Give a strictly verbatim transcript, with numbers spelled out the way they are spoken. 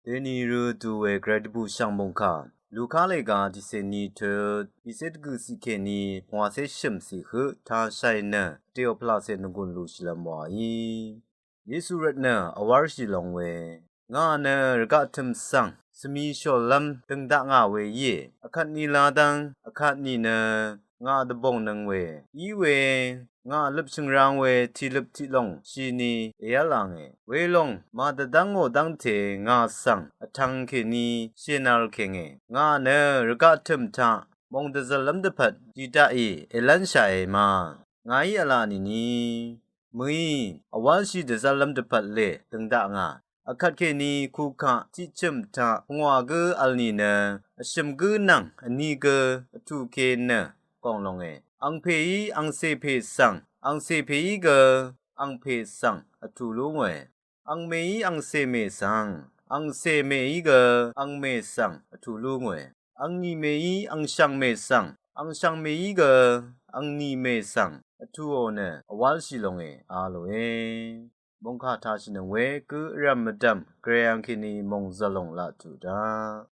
Deni rø du we gvray dvbù shv̀ng mòngkà Luka lèga tiqcè ni tø tiqcè dvgø̀ ciq kèní pvngwàcè shø̀m ciq høq tashai nø teò pvlacè nvgùn lushìlvm wàí. Yesu rvtnø vwárshì long we, ngà nø rvgaq tø̀m svng svmi shòllv́m dø̀ng daq ngà we íe. Vkvt ni ladv́ng vkvt ni nø ngà dvbòngnøng we í we, ngà løp shø̀ngrang we tiqløp tiqlòng shini èv́lànge. Welòng màdvdv́ngò dv́ngte ngà svng vtvng kèní shènv̄l kènge. Ngà nø rvgaq tø̀m taq mòng dvzv̀llv́m dvpvt jì daqì èlv́nshàe ma. Ngàí v̄la nìni mø̀í vwálshì dvzv́llv́m dvpvt lè dø̀ng daq ngà. Vkvt kèní kukaq tiqchø̀m taq pvngwà gǿ v̄l nìnø vshø̀m gǿ nvng vní gǿ vtùke nø gòng longe. Angpèí angcè pè svng, angcè pèí gø angpè svng vtù lú ngòe. Angmèí angcè mè svng, angcè mèí gø angmè svng vtù lú ngòe. Angni mèí angshv̀ng mè svng, angshv̀ng mèí gø angni mè svng vtùò nø vwálshì longe a lòe. Mòngkà tashìnøng we gø vrv̀m mvdv̀m gvray ang kèní mòngzv̀l lòng laq tuq daq.